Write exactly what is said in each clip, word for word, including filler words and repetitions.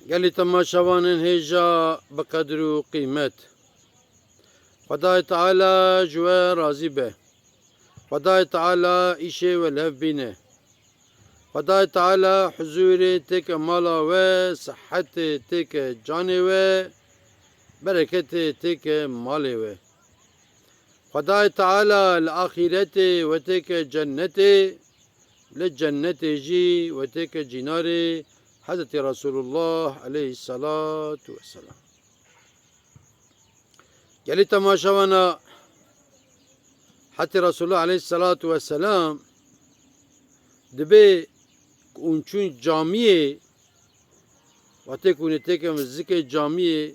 Gelî temaşevanên hêja bi qedir û qîmet. Xwedayê Teala ji we razî be. Xwedayê Teala îşê we li hev bîne. Xwedayê Teala huzûrê têke mala we, sihetê têke canê we, bereketê têke malê we. Xwedayê Teala li axîretê we têke cennetê, li cennetê jî we têke cînarê Hezretî Resulullah aleyhisselatu vesselam. Gelî temaşevana hetê Resulullah aleyhisselatu vesselam dibê ku hûn çûn camiyê, wextê ku hûn ê têkevin zikê camiyê,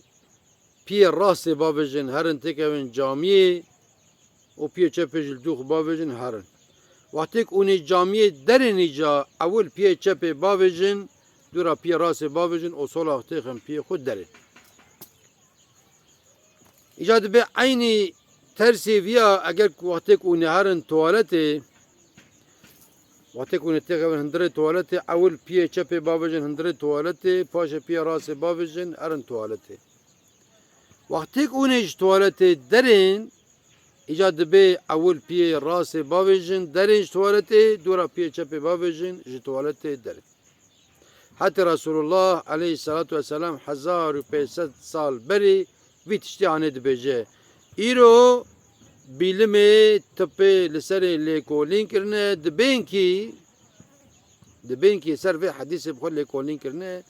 piyê rastê bavêjin, herin têkevin camiyê û piyê çepê jî li dû xwe bavêjin, herin. Wextê ku hûn ê camiyê derên îca ewil piyê çepê bavêjin, dûra piyê rastê bavêjin û sola xwe têxin piyê xwe derê. Îca dibe eynî tersê viya, eger ku wextê ku hûn ê herin tuwaletê, wextê ku hûn ê têxevin hundirê tuwaletê, ewil piyê çepê bavêjin hundirê tuwaletê, paşê piyê rastê bavêjin herin tuwaletê. Wextê ku hûn ê ji tuwaletê derên, îca dibê ewil piyê rastê bavêjin derên ji tuwaletê, dûra piyê çepê bavêjin ji tuwaletê derên. Hetê Resulullah aleyhisselatu vesselam hezar û pênc sed sal berê vî tiştî anê dibêje. Îro bîlimê, tibê li serê lêkolîn kirine, dibên kî, dibên kî ser vê hedîsê bi xwe lêkolîn kirine,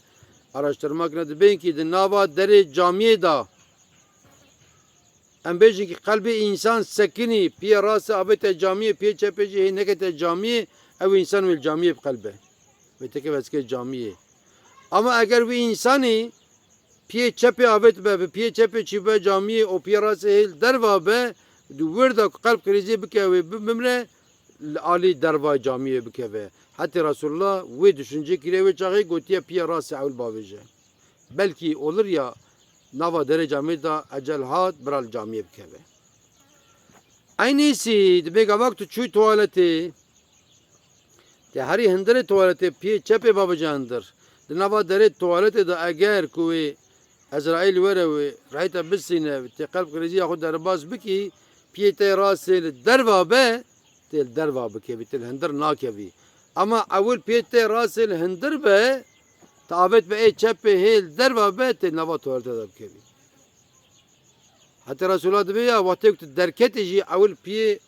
araştirma kirine, dibên kî di nava derê camiyê de em bêjin ki qelbê însan sekinî, piyê rastê avête camiyê, piyê çepê jî hê nekete camiyê, ew însan wê li camiyê bi qelbe. Wê têkeve zikê camiyê. Ama eger wî însanî piyê çepê avêt be, bi piyê çepê çî be camiyê û piyê rastê hê li derva be, di wir de ku qelb krîzê bike wê bi-, bimre, li alî dervayê camiyê bikeve. Hetê Resulullah wê düşüncê kiriye wê çaxê gotiye piyê rastê ewil bavêje. Belkî olur ya nava derê camiyê de ecel hat, bira li camiyê bikeve. Eynîsî dibê gava ku tu çûyî tuwaletê, te herî hundirê tuwaletê piyê çepê bavêje hundir. Di nava derê tuwaletê de eger ku wê Ezraîl were wê rehê te bistîne, tê qelb krîziya xwe derbas bikî, piyê te rastê li derva be, tê li derva bikevî, tê li hundir nakevî. Ama ewil piyê te rastê li hundir be, te avêt be ê çepê hê li derva be, tê nava tuwaletê de bikevî. Hetê Resulullah dibê ya, wextê ku tu derketî jî ewil piyê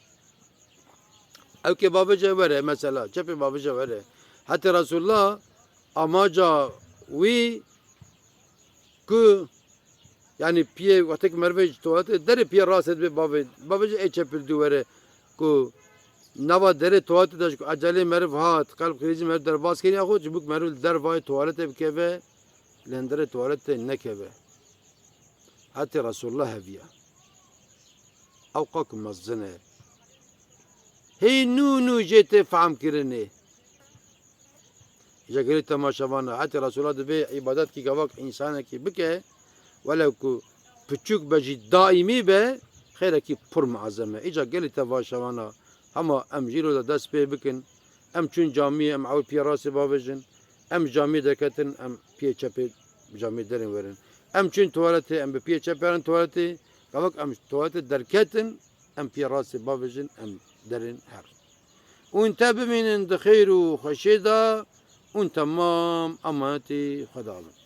ewkê bavêje were, mesela, çepê bavêje were. Hetê Resulullah amaca wî ku, yanî piyê, wextê ku merivê ji tuwaletê derê piyê rastê dibê bavê-, bavêje ê çepê li dû were, ku nava derê tuwaletê de ji ku ecelê meriv hat, qelb krîzî meriv derbas kiriye xwe, ji bo ku meriv li dervayê tuwaletê bikeve, li hundirê tuwaletê nekeve. Hetê Resulullah heviya. Ew qak mezin e. Hê nû nû jê tê fehm kirinê. Îja gelî temaşevana, hetê Resulullah dibê îbadetkî gavak însanekî bike, welew ku piçûk be jî daîmî be, xêrekî pir muezem e. Îja gelî temaşevana, hema em jî îro de dest pê bikin. Em çûn camiyê, em ewil piyê rastê bavêjin. Em ji camiyê derketin, em piyê çepê camiyê derên werin. Em çûn tuwaletê, em bi piyê çepê herin tuwaletê. Gavak em ji tuwaletê derketin, em piyê rastê bavêjin, em derên herin. Hûn te bimînin di xêr û xweşiyê de, hûn temam emanetî Xweda bin.